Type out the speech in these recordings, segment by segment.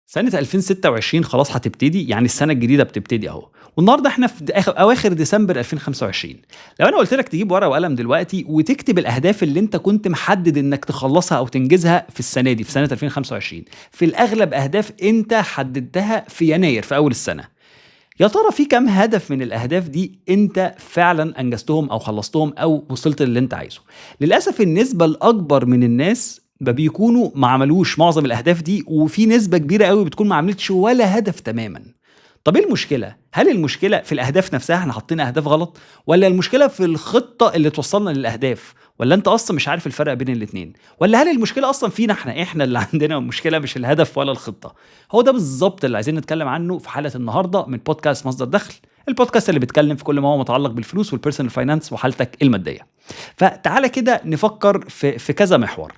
سنة 2026 خلاص هتبتدي، يعني السنة الجديدة بتبتدي اهو. والنهارده احنا في اواخر ديسمبر 2025. لو انا قلت لك تجيب ورقة وقلم دلوقتي وتكتب الاهداف اللي انت كنت محدد انك تخلصها او تنجزها في السنة دي، في سنة 2025، في الاغلب اهداف انت حددتها في يناير في اول السنة. يا ترى في كام هدف من الاهداف دي انت فعلا انجزتهم او خلصتهم او وصلت للي انت عايزه؟ للاسف النسبة الاكبر من الناس ما بيكونوا ما عملوش معظم الاهداف دي، وفي نسبه كبيرة قوي بتكون ما عملتش ولا هدف تماما. طب ايه المشكلة؟ هل المشكلة في الاهداف نفسها، احنا حاطين اهداف غلط، ولا المشكلة في الخطة اللي توصلنا للاهداف، ولا انت اصلا مش عارف الفرق بين الاثنين، ولا هل المشكلة اصلا فينا احنا اللي عندنا المشكلة مش الهدف ولا الخطة؟ هو ده بالظبط اللي عايزين نتكلم عنه في حلقة النهارده من بودكاست مصدر دخل، البودكاست اللي بيتكلم في كل ما هو متعلق بالفلوس وال personal finance وحالتك المادية. فتعالى كده نفكر في كذا محور.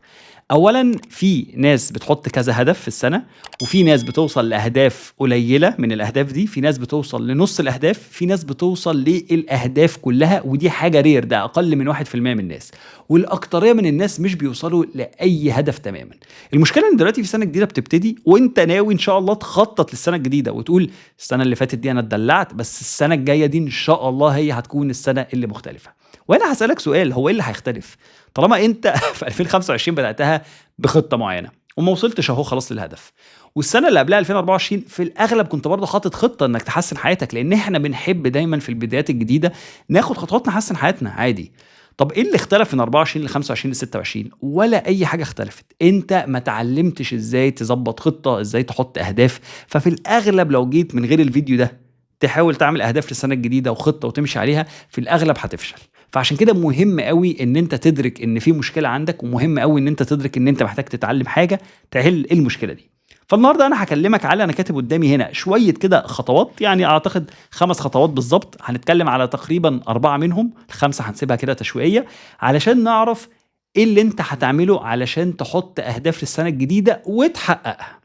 اولا، في ناس بتحط كذا هدف في السنة، وفي ناس بتوصل لاهداف قليله من الاهداف دي، في ناس بتوصل لنص الاهداف، في ناس بتوصل للاهداف كلها، ودي حاجة rare، ده اقل من 1% من الناس، والاكتريه من الناس مش بيوصلوا لاي هدف تماما. المشكلة ان دلوقتي في سنة جديدة بتبتدي، وانت ناوي ان شاء الله تخطط للسنة الجديدة وتقول السنة اللي فاتت دي انا اتدلعت، بس السنة الجاية دي ان شاء الله هي هتكون السنة اللي مختلفة. وانا هسالك سؤال، هو ايه اللي هيختلف طالما انت في 2025 بداتها بخطه معينة وما وصلتش اهو خلاص للهدف، والسنة اللي قبلها 2024 في الاغلب كنت برضه حاطط خطه انك تحسن حياتك، لان احنا بنحب دايما في البدايات الجديدة ناخد خطوات نحسن حياتنا عادي. طب ايه اللي اختلف من 24 ل 25 ل 26؟ ولا اي حاجة اختلفت. انت ما تعلمتش ازاي تظبط خطه، ازاي تحط اهداف. ففي الاغلب لو جيت من غير الفيديو ده تحاول تعمل اهداف للسنة الجديدة وخطه وتمشي عليها، في الاغلب هتفشل. فعشان كده مهم قوي ان انت تدرك ان في مشكلة عندك، ومهم قوي ان انت تدرك ان انت محتاج تتعلم حاجة تحل المشكلة دي. فالنهارده انا هكلمك على، انا كاتب قدامي هنا شوية كده خطوات، يعني اعتقد 5 خطوات بالظبط، هنتكلم على تقريبا 4 منهم، ال5 هنسيبها كده تشويقيه علشان نعرف ايه اللي انت هتعمله علشان تحط اهداف للسنة الجديدة وتحققها.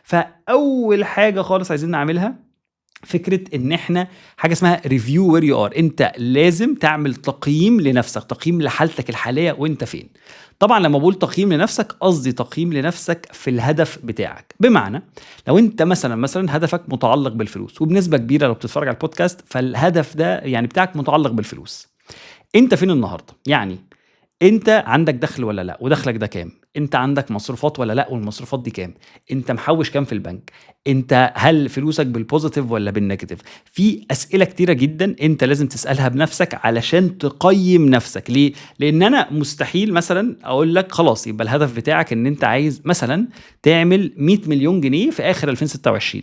فاول حاجة خالص عايزين نعملها فكرة ان احنا حاجة اسمها review where you are. انت لازم تعمل تقييم لنفسك، تقييم لحالتك الحالية وانت فين. طبعا لما بقول تقييم لنفسك قصدي تقييم لنفسك في الهدف بتاعك. بمعنى لو انت مثلا هدفك متعلق بالفلوس، وبنسبة كبيرة لو بتتفرج على البودكاست فالهدف ده يعني بتاعك متعلق بالفلوس، انت فين النهارده؟ يعني انت عندك دخل ولا لا، ودخلك ده كام؟ انت عندك مصروفات ولا لا، والمصروفات دي كام؟ انت محوش كام في البنك؟ انت هل فلوسك بال positive ولا بال negative؟ في اسئلة كتيرة جدا انت لازم تسالها بنفسك علشان تقيم نفسك. ليه؟ لان انا مستحيل مثلا اقول لك خلاص يبقى الهدف بتاعك ان انت عايز مثلا تعمل 100 مليون جنيه في اخر 2026،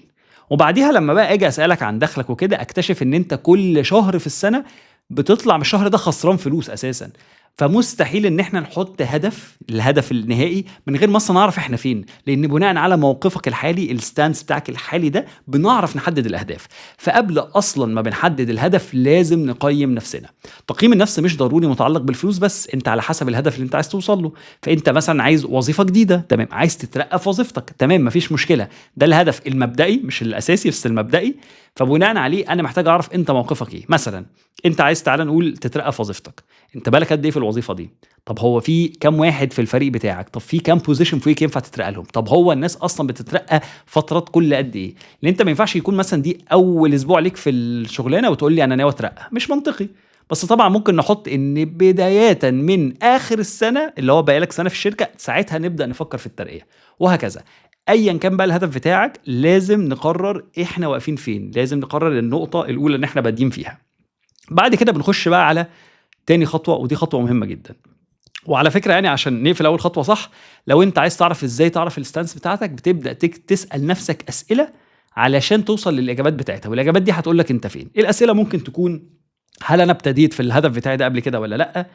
وبعديها لما بقى اجي اسالك عن دخلك وكده اكتشف ان انت كل شهر في السنة بتطلع من الشهر ده خسران فلوس اساسا. فمستحيل ان احنا نحط هدف، الهدف النهائي، من غير ما اصلا نعرف احنا فين، لان بناء على موقفك الحالي، ال stance بتاعك الحالي ده، بنعرف نحدد الاهداف. فقبل اصلا ما بنحدد الهدف لازم نقيم نفسنا. تقييم النفس مش ضروري متعلق بالفلوس بس، انت على حسب الهدف اللي انت عايز توصل له. فانت مثلا عايز وظيفة جديدة، تمام، عايز تترقى في وظيفتك، تمام، مفيش مشكلة، ده الهدف المبدئي مش الاساسي بس المبدئي. فبناء عليه انا محتاج اعرف انت موقفك ايه. مثلا انت عايز، تعالى نقول، تترقى في وظيفتك، انت بالك قد ايه في الوظيفة دي؟ طب هو في كام واحد في الفريق بتاعك؟ طب في كام position فوقيك ينفع تترقى لهم؟ طب هو الناس اصلا بتترقى فترات كل قد ايه؟ لان انت ما ينفعش يكون مثلا دي اول اسبوع ليك في الشغلانة وتقول لي انا ناوي اترقى، مش منطقي. بس طبعا ممكن نحط ان بداية من اخر السنة اللي هو بقالك سنة في الشركة، ساعتها نبدا نفكر في الترقية وهكذا. ايا كان بقى الهدف بتاعك لازم نقرر احنا واقفين فين، لازم نقرر النقطة الاولى اللي احنا بادئين فيها. بعد كده بنخش بقى على تاني خطوة، ودي خطوة مهمة جدا. وعلى فكرة يعني عشان نقفل اول خطوة صح، لو انت عايز تعرف ازاي تعرف ال stance بتاعتك، بتبدا تسال نفسك اسئلة علشان توصل للاجابات بتاعتها، والاجابات دي هتقول لك انت فين. الاسئلة ممكن تكون هل انا ابتديت في الهدف بتاعي ده قبل كده ولا لا؟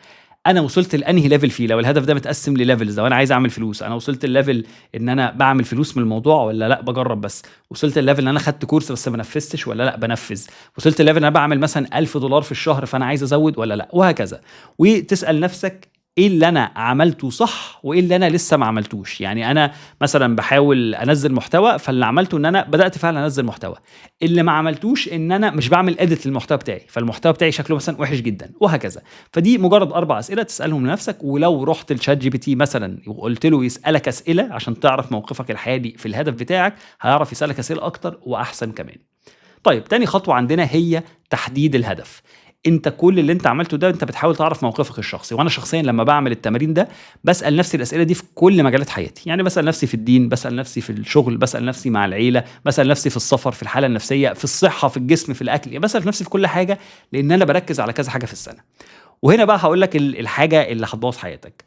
انا وصلت لانهي level فيه؟ لو الهدف ده متقسم ل levels، لو انا عايز اعمل فلوس، انا وصلت ال level ان انا بعمل فلوس من الموضوع ولا لا بجرب بس؟ وصلت ال level ان انا خدت course بس ما نفذتش ولا لا بنفذ؟ وصلت ال level ان انا بعمل مثلا $1000 في الشهر فانا عايز ازود ولا لا؟ وهكذا. وتسال نفسك إيه اللي أنا عملته صح وإيه اللي أنا لسه ما عملتوش. يعني أنا مثلًا باحاول أنزّل محتوى، فاللي عملته إن أنا بدأت فعلًا أنزّل محتوى، اللي ما عملتوش إن أنا مش باعمل edit للمحتوى بتاعي، فالمحتوى بتاعي شكله مثلًا وِحِش جدًا وهكذا. فدي مجرد 4 أسئلة تسألهم لنفسك، ولو رُحت لChatGPT مثلًا وقُلت له يسألك أسئلة عشان تعرف موقفك الحالي في الهدف بتاعك، هيعرف يسألك أسئلة أكتر وأحسن كمان. طيب تاني خطوة عندنا هي تحديد الهدف. أنت كل اللي أنت عملته ده أنت بتحاول تعرف موقفك الشخصي، وأنا شخصيًا لمّا باعمل التمارين ده باسأل نفسي الأسئلة دي في كل مجالات حياتي، يعني باسأل نفسي في الدين، باسأل نفسي في الشغل، باسأل نفسي مع العيلة، باسأل نفسي في السفر، في الحالة النفسية، في الصحة، في الجسم، في الأكل، يعني باسأل نفسي في كل حاجة، لإن أنا باركز على كذا حاجة في السنة. وهنا بقى هاقول لك الحاجة اللي هتبوظ حياتك.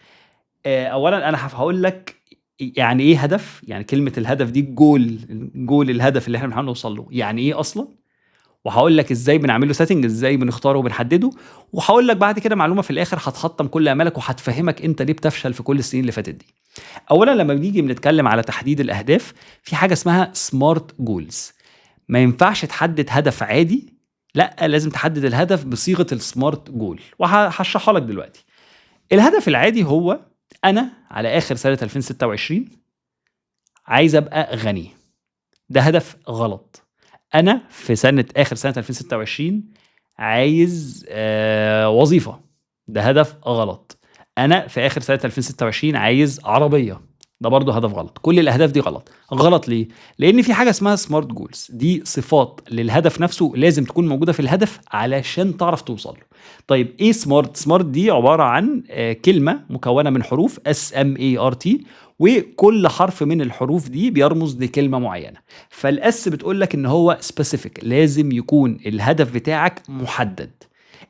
أولًا أنا هاقول لك يعني إيه هدف، يعني كلمة الهدف دي goal الهدف اللي إحنا بنحاول نوصل له، يعني إيه أصلًا؟ وهاقول لك إزاي بنعمل له setting، إزاي بنختاره وبنحدده، وهاقول لك بعد كده معلومة في الآخر هتحطم كل آمالك وهتفهمك أنت ليه بتفشل في كل السنين اللي فاتت دي. أولًا لما بنيجي بنتكلم على تحديد الأهداف، في حاجة اسمها smart goals. ما ينفعش تحدد هدف عادي، لأ لازم تحدد الهدف بصيغة ال smart goal، وهاشرحها لك دلوقتي. الهدف العادي هو أنا على آخر سنة 2026 عايز أبقى غني. ده هدف غلط. أنا في سنة آخر سنة 2026 عايز وظيفة، ده هدف غلط. أنا في آخر سنة 2026 عايز عربية، ده برضه هدف غلط. كل الأهداف دي غلط. غلط ليه؟ لأن في حاجة اسمها smart goals، دي صفات للهدف نفسه لازم تكون موجودة في الهدف علشان تعرف توصل له. طيب إيه smart؟ smart دي عبارة عن كلمة مكونة من حروف SMART، وكل حرف من الحروف دي بيرمز لكلمة معينة. فال S بتقول لك إن هو specific، لازم يكون الهدف بتاعك محدد.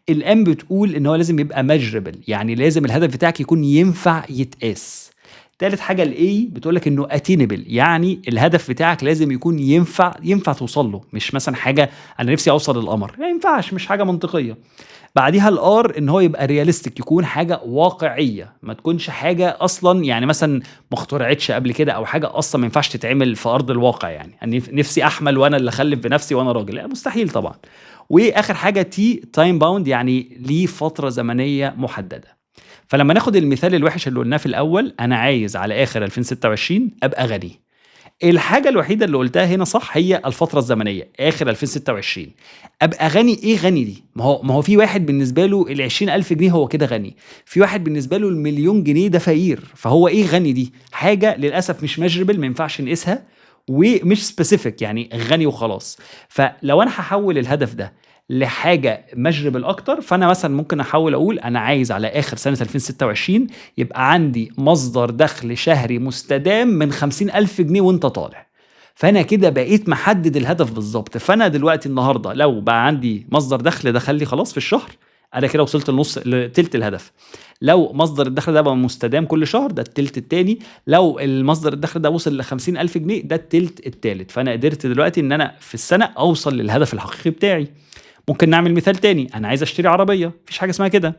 ال M بتقول إن هو لازم يبقى measurable، يعني لازم الهدف بتاعك يكون ينفع يتقاس. تالت حاجة ال A بتقول لك إنه attainable، يعني الهدف بتاعك لازم يكون ينفع توصل له، مش مثلا حاجة أنا نفسي أوصل للقمر، ما ينفعش، مش حاجة منطقية. بعديها ال R إن هو يبقى realistic، يكون حاجة واقعية، ما تكونش حاجة أصلا يعني مثلا ما اخترعتش قبل كده، أو حاجة أصلا ما ينفعش تتعمل في أرض الواقع. يعني أنا نفسي أحمل وأنا اللي أخلف بنفسي وأنا راجل، لا مستحيل طبعا. وآخر حاجة T time bound، يعني ليه فترة زمنية محددة. فلما ناخد المثال الوحش اللي قلناه في الأول، أنا عايز على آخر 2026 أبقى غني. الحاجة الوحيدة اللي قلتها هنا صح هي الفترة الزمنية، آخر 2026 أبقى غني. إيه غني دي؟ ما هو في واحد بالنسبة له ال 20,000 جنيه هو كده غني، في واحد بالنسبة له المليون جنيه ده فقير، فهو إيه غني دي؟ حاجة للأسف مش measurable، ما ينفعش نقيسها، ومش specific، يعني غني وخلاص. فلو أنا هحول الهدف ده لحاجة measurable أكتر، فأنا مثلا ممكن أحاول أقول أنا عايز على آخر سنة 2026 يبقى عندي مصدر دخل شهري مستدام من 50,000 جنيه وأنت طالع. فأنا كده بقيت محدد الهدف بالظبط. فأنا دلوقتي النهاردة لو بقى عندي مصدر دخل دخل لي خلاص في الشهر، أنا كده وصلت لنص لتلت الهدف. لو مصدر الدخل ده بقى مستدام كل شهر، ده التلت التاني. لو المصدر الدخل ده وصل ل 50,000 جنيه، ده التلت التالت. فأنا قدرت دلوقتي إن أنا في السنة أوصل للهدف الحقيقي بتاعي. ممكن نعمل مثال تاني، أنا عايز أشتري عربية، مفيش حاجة اسمها كده.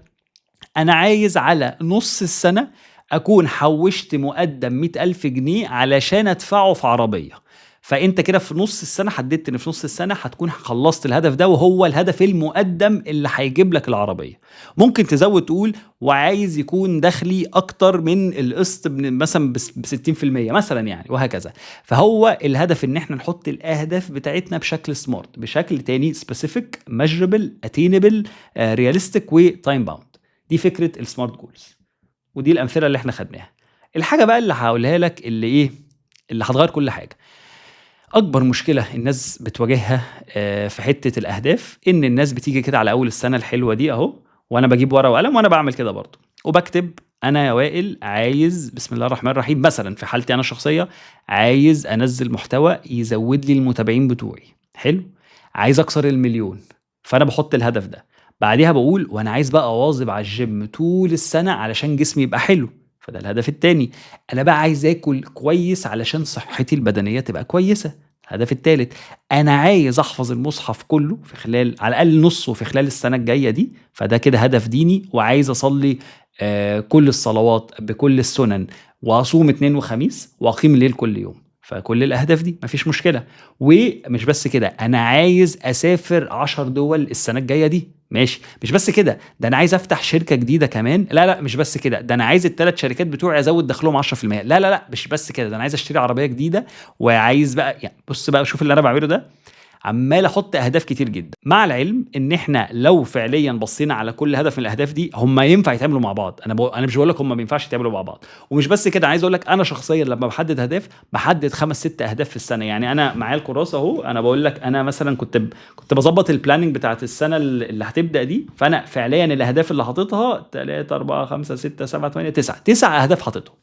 أنا عايز على نص السنة أكون حوشت مقدم 100,000 جنيه علشان أدفعه في عربية. فأنت كده في نص السنة حددت إن في نص السنة هتكون خلصت الهدف ده، وهو الهدف المقدم اللي هيجيب لك العربية. ممكن تزود تقول وعايز يكون دخلي أكتر من القسط مثلا بستين في المية مثلا يعني، وهكذا. فهو الهدف إن إحنا نحط الأهداف بتاعتنا بشكل smart، بشكل تاني specific، measurable، attainable، realistic و time bound. دي فكرة ال smart goals، ودي الأمثلة اللي إحنا خدناها. الحاجة بقى اللي هقولها لك اللي إيه، اللي هتغير كل حاجة. أكبر مشكلة الناس بتواجهها في حتة الأهداف، إن الناس بتيجي كده على أول السنة الحلوة دي أهو، وأنا بجيب ورقة وقلم وأنا بعمل كده برضه، وبكتب أنا يا وائل عايز بسم الله الرحمن الرحيم، مثلا في حالتي أنا الشخصية عايز أنزل محتوى يزود لي المتابعين بتوعي، حلو، عايز أكسر المليون، فأنا بحط الهدف ده. بعديها بقول وأنا عايز بقى أواظب على الجيم طول السنة علشان جسمي يبقى حلو، فده الهدف التاني. أنا بقى عايز آكل كويس علشان صحتي البدنية تبقى كويسة، الهدف التالت. أنا عايز أحفظ المصحف كله في خلال على الأقل نصه في خلال السنة الجاية دي، فده كده هدف ديني. وعايز أصلي كل الصلوات بكل السنن، وأصوم 2 وخميس، وأقيم الليل كل يوم. فكل الأهداف دي مفيش مشكلة. ومش بس كده، أنا عايز أسافر 10 دول السنة الجاية دي. ماشي. مش بس كده، ده انا عايز افتح شركة جديدة كمان. لا لا، مش بس كده، ده انا عايز الثلاث شركات بتوعي ازود دخلهم 10%. لا لا لا، مش بس كده، ده انا عايز اشتري عربية جديدة وعايز بقى، يعني بص بقى شوف اللي انا بعمله ده، عمال احط اهداف كتير جدا. مع العلم ان احنا لو فعليا بصينا على كل هدف من الاهداف دي، هم ينفع يتعملوا مع بعض. انا مش بقول لك هم ما ينفعش يتعملوا مع بعض. ومش بس كده، عايز اقول لك انا شخصيا لما بحدد اهداف بحدد 5 6 اهداف في السنة. يعني انا معايا الكراسة اهو، انا بقول لك انا مثلا كنت بظبط ال planning بتاعت السنة اللي هتبدا دي، فانا فعليا الاهداف اللي حاططها 3 4 5 6 7 8 9 9 اهداف حاططهم.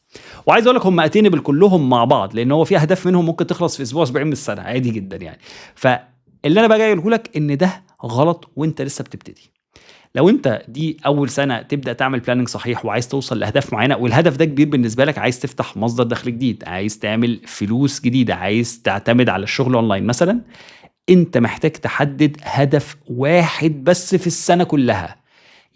وعايز اقول لك هم attainable كلهم مع بعض، لان هو في اهداف منهم ممكن تخلص في اسبوع اسبوعين من السنة عادي جدا يعني. فاللي انا بقى جاي اقوله لك ان ده غلط وانت لسه بتبتدي. لو انت دي اول سنة تبدا تعمل planning صحيح وعايز توصل لاهداف معينة، والهدف ده كبير بالنسبة لك، عايز تفتح مصدر دخل جديد، عايز تعمل فلوس جديدة، عايز تعتمد على الشغل اونلاين مثلا، انت محتاج تحدد هدف واحد بس في السنة كلها.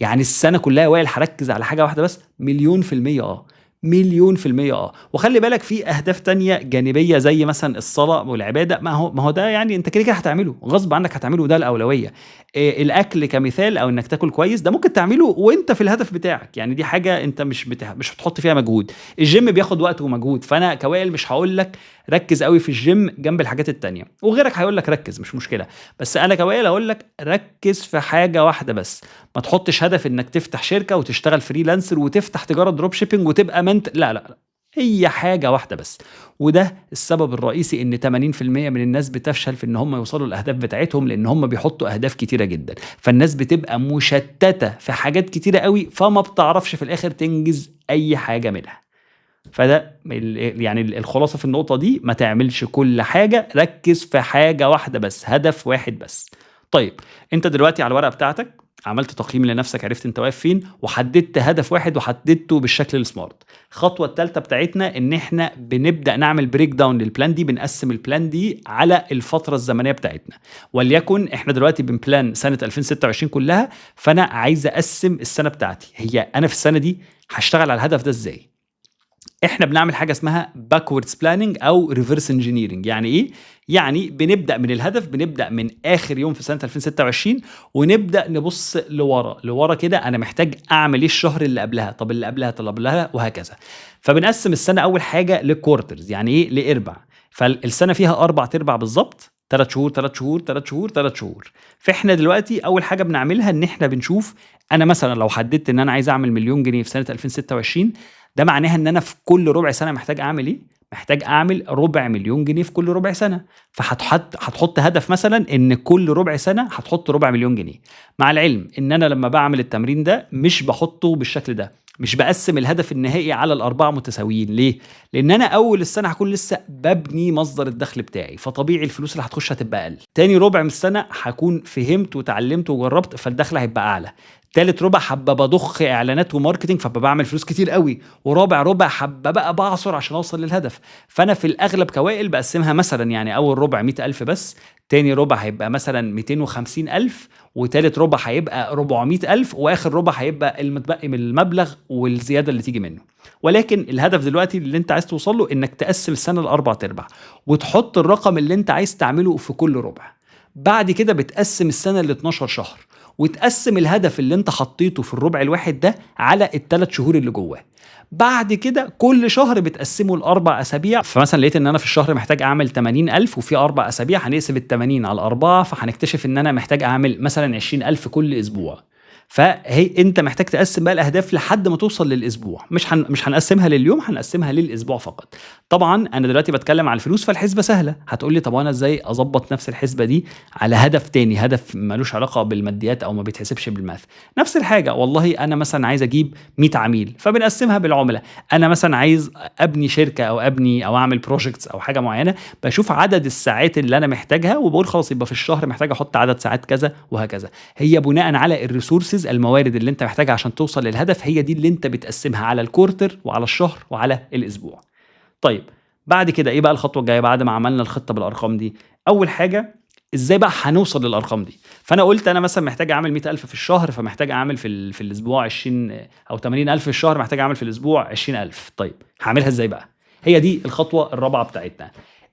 يعني السنة كلها يا وائل هركز على حاجة واحدة بس، 1,000,000%. 1,000,000%. وخلي بالك في اهداف تانية جانبيه زي مثلا الصلاة والعبادة، ما هو ده يعني انت كده كده هتعمله غصب عنك هتعمله، ده الاولوية. الاكل كمثال، او انك تاكل كويس، ده ممكن تعمله وانت في الهدف بتاعك، يعني دي حاجة انت مش بتحط فيها مجهود. الجيم بياخد وقت ومجهود، فانا كوائل مش هقول لك ركز قوي في الجيم جنب الحاجات التانية، وغيرك هيقول لك ركز مش مشكلة، بس انا كوائل اقول لك ركز في حاجة واحدة بس. ما تحطش هدف انك تفتح شركة وتشتغل freelancer وتفتح تجارة dropshipping وتبقى منت، لا لا لا، هي حاجة واحدة بس. وده السبب الرئيسي ان 80% من الناس بتفشل في ان هم يوصلوا للاهداف بتاعتهم، لان هم بيحطوا اهداف كتيرة جدا، فالناس بتبقى مشتتة في حاجات كتيرة قوي، فما بتعرفش في الاخر تنجز اي حاجة منها. فده يعني الخلاصة في النقطة دي، ما تعملش كل حاجة، ركز في حاجة واحدة بس، هدف واحد بس. طيب انت دلوقتي على الورقة بتاعتك عملت تقييم لنفسك، عرفت انت واقف فين، وحددت هدف واحد وحددته بالشكل ال SMART. الخطوة الثالثة بتاعتنا ان احنا بنبدا نعمل breakdown لل plan دي، بنقسم ال plan دي على الفترة الزمنية بتاعتنا. وليكن احنا دلوقتي بن plan سنة 2026 كلها، فانا عايز اقسم السنة بتاعتي، هي انا في السنة دي هشتغل على الهدف ده ازاي. احنا بنعمل حاجة اسمها backwards planning او reverse engineering. يعني ايه؟ يعني بنبدا من الهدف، بنبدا من اخر يوم في سنة 2026 ونبدا نبص لورا لورا كده، انا محتاج اعمل ايه الشهر اللي قبلها، طب اللي قبلها، طب اللي قبلها، وهكذا. فبنقسم السنة اول حاجة ل quarters. يعني ايه؟ لاربع. فالسنة فيها 4 ارباع بالظبط، 3 شهور 3 شهور 3 شهور 3 شهور. فاحنا دلوقتي اول حاجة بنعملها ان احنا بنشوف، انا مثلا لو حددت ان انا عايز اعمل 1,000,000 جنيه في سنة 2026، ده معناها ان انا في كل ربع سنة محتاج اعمل ايه؟ محتاج اعمل 250,000 جنيه في كل ربع سنة. فهتحط هدف مثلا ان كل ربع سنة هتحط 250,000 جنيه. مع العلم ان انا لما بعمل التمرين ده مش بحطه بالشكل ده، مش بقسم الهدف النهائي على الأربعة متساويين. ليه؟ لأن أنا أول السنة هكون لسه ببني مصدر الدخل بتاعي، فطبيعي الفلوس اللي هتخش هتبقى أقل. تاني ربع من السنة هكون فهمت وتعلمت وجربت، فالدخل هيبقى أعلى. تالت ربع حابة بضخ اعلانات و marketing، فببقى بعمل فلوس كتير قوي. ورابع ربع حابة بقى بعصر عشان اوصل للهدف. فانا في الاغلب كوائل بقسمها مثلا، يعني اول ربع 100,000 بس، تاني ربع هيبقى مثلا 250,000، وتالت ربع هيبقى 400,000، واخر ربع هيبقى المتبقي من المبلغ والزيادة اللي تيجي منه. ولكن الهدف دلوقتي اللي انت عايز توصل له انك تقسم السنة لاربع ارباع وتحط الرقم اللي انت عايز تعمله في كل ربع. بعد كده بتقسم السنة ل 12 شهر، وتقسم الهدف اللي انت حطيته في الربع الواحد ده على الثلاث شهور اللي جواه. بعد كده كل شهر بتقسمه لاربع اسابيع. فمثلا لقيت ان انا في الشهر محتاج اعمل 80,000 وفي 4 اسابيع، هنقسم ال 80 على 4، فهنكتشف ان انا محتاج اعمل مثلا 20,000 كل اسبوع. فهي انت محتاج تقسم بقى الاهداف لحد ما توصل للاسبوع، مش هنقسمها لليوم، هنقسمها للاسبوع فقط. طبعا انا دلوقتي بتكلم على الفلوس، فالحسبه سهلة. هتقول لي طب انا ازاي اظبط نفس الحسبة دي على هدف تاني، هدف ملوش علاقة بالماديات او ما بيتحسبش بال math؟ نفس الحاجة، والله انا مثلا عايز اجيب 100 عميل، فبنقسمها بالعملاء. انا مثلا عايز ابني شركة او ابني او اعمل projects او حاجة معينة، بشوف عدد الساعات اللي انا محتاجها وبقول خلاص يبقى في الشهر محتاج احط عدد ساعات كذا وهكذا. هي بناء على ال resources، الموارد اللي انت محتاجها عشان توصل للهدف، هي دي اللي انت بتقسمها على ال quarter وعلى الشهر وعلى الاسبوع. طيب بعد كده ايه بقى الخطوة الجاية بعد ما عملنا الخطة بالارقام دي؟ اول حاجة ازاي بقى هنوصل للارقام دي؟ فانا قلت انا مثلا محتاج اعمل 100,000 في الشهر، فمحتاج اعمل في الاسبوع 20 او 80,000 في الشهر، محتاج اعمل في الاسبوع 20,000. طيب هعملها ازاي بقى؟ هي دي الخطوة الرابعة بتاعتنا.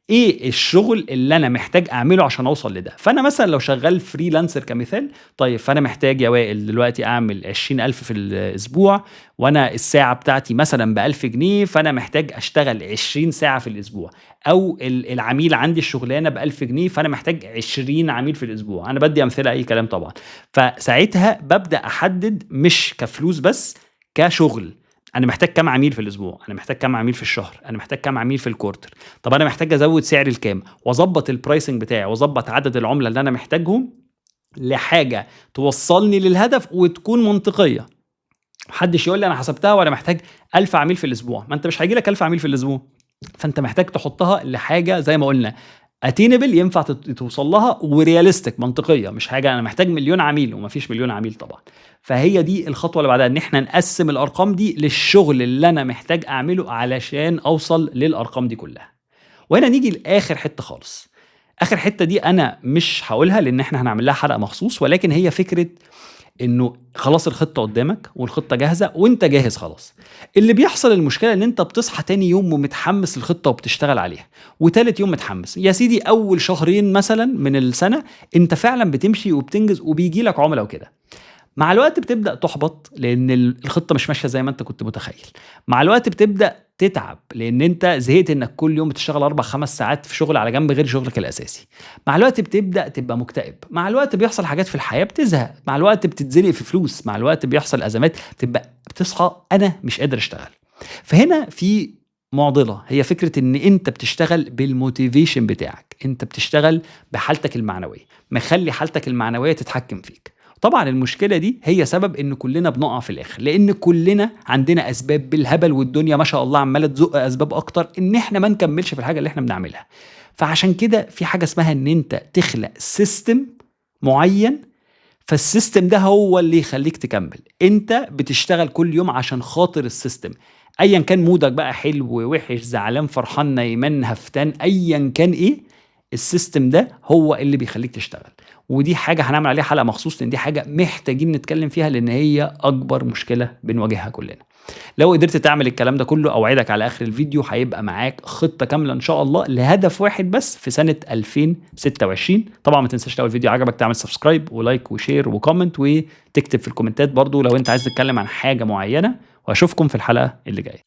ايه الشغل اللي انا محتاج اعمله عشان اوصل لده؟ فانا مثلا لو شغال freelancer كمثال، طيب فانا محتاج يا وائل دلوقتي اعمل 20,000 في الاسبوع، وانا الساعة بتاعتي مثلا ب1000 جنيه، فانا محتاج اشتغل 20 ساعة في الاسبوع. او العميل عندي الشغلانة ب1000 جنيه، فانا محتاج 20 عميل في الاسبوع. انا بدي امثلة اي كلام طبعا. فساعتها ببدا احدد مش كفلوس بس، كشغل، انا محتاج كام عميل في الاسبوع، انا محتاج كام عميل في الشهر، انا محتاج كام عميل في ال quarter، طب انا محتاج ازود سعري لكام، واظبط ال pricing بتاعي، واظبط عدد العملاء اللي انا محتاجهم لحاجة توصلني للهدف وتكون منطقية. محدش يقول لي انا حسبتها وانا محتاج 1000 عميل في الاسبوع، ما انت مش هيجي لك 1000 عميل في الاسبوع. فانت محتاج تحطها لحاجة زي ما قلنا attainable، ينفع توصل لها، و realistic، منطقية، مش حاجة انا محتاج مليون عميل ومفيش مليون عميل طبعا. فهي دي الخطوة اللي بعدها، ان احنا نقسم الارقام دي للشغل اللي انا محتاج اعمله علشان اوصل للارقام دي كلها. وهنا نيجي لاخر حتة خالص. اخر حتة دي انا مش هقولها لان احنا هنعمل لها حلقة مخصوص، ولكن هي فكرة انه خلاص الخطة قدامك والخطه جاهزة وانت جاهز خلاص. اللي بيحصل المشكلة ان انت بتصحى تاني يوم ومتحمس للخطه وبتشتغل عليها، وتالت يوم متحمس. يا سيدي اول شهرين مثلا من السنة انت فعلا بتمشي وبتنجز وبيجي لك عملاء وكده. مع الوقت بتبدا تحبط لان الخطة مش ماشية زي ما انت كنت متخيل. مع الوقت بتبدا تتعب لان انت زهقت انك كل يوم بتشتغل 4-5 ساعات في شغل على جنب غير شغلك الاساسي. مع الوقت بتبدا تبقى مكتئب. مع الوقت بيحصل حاجات في الحياة بتزهق. مع الوقت بتتزنق في فلوس. مع الوقت بيحصل ازمات، تبقى بتصحى انا مش قادر اشتغل. فهنا في معضلة، هي فكرة ان انت بتشتغل بال motivation بتاعك، انت بتشتغل بحالتك المعنوية، مخلي حالتك المعنوية تتحكم فيك. طبعا المشكلة دي هي سبب ان كلنا بنقع في الاخر، لان كلنا عندنا اسباب بالهبل، والدنيا ما شاء الله عماله تزق اسباب اكتر ان احنا ما نكملش في الحاجة اللي احنا بنعملها. فعشان كده في حاجة اسمها ان انت تخلق system معين، فال system ده هو اللي يخليك تكمل. انت بتشتغل كل يوم عشان خاطر ال system، ايا كان mood ك بقى حلو وحش، زعلان، فرحان، نايمان، هفتان، ايا كان ايه، ال system ده هو اللي بيخليك تشتغل. ودي حاجة هنعمل عليها حلقة مخصوص، لان دي حاجة محتاجين نتكلم فيها، لان هي اكبر مشكلة بنواجهها كلنا. لو قدرت تعمل الكلام ده كله، اوعدك على اخر الفيديو هيبقى معاك خطه كاملة ان شاء الله لهدف واحد بس في سنة 2026. طبعا ما تنساش لو الفيديو عجبك تعمل subscribe و like و share و comment، وتكتب في الكومنتات برضو لو انت عايز تتكلم عن حاجة معينة. واشوفكم في الحلقة اللي جاية.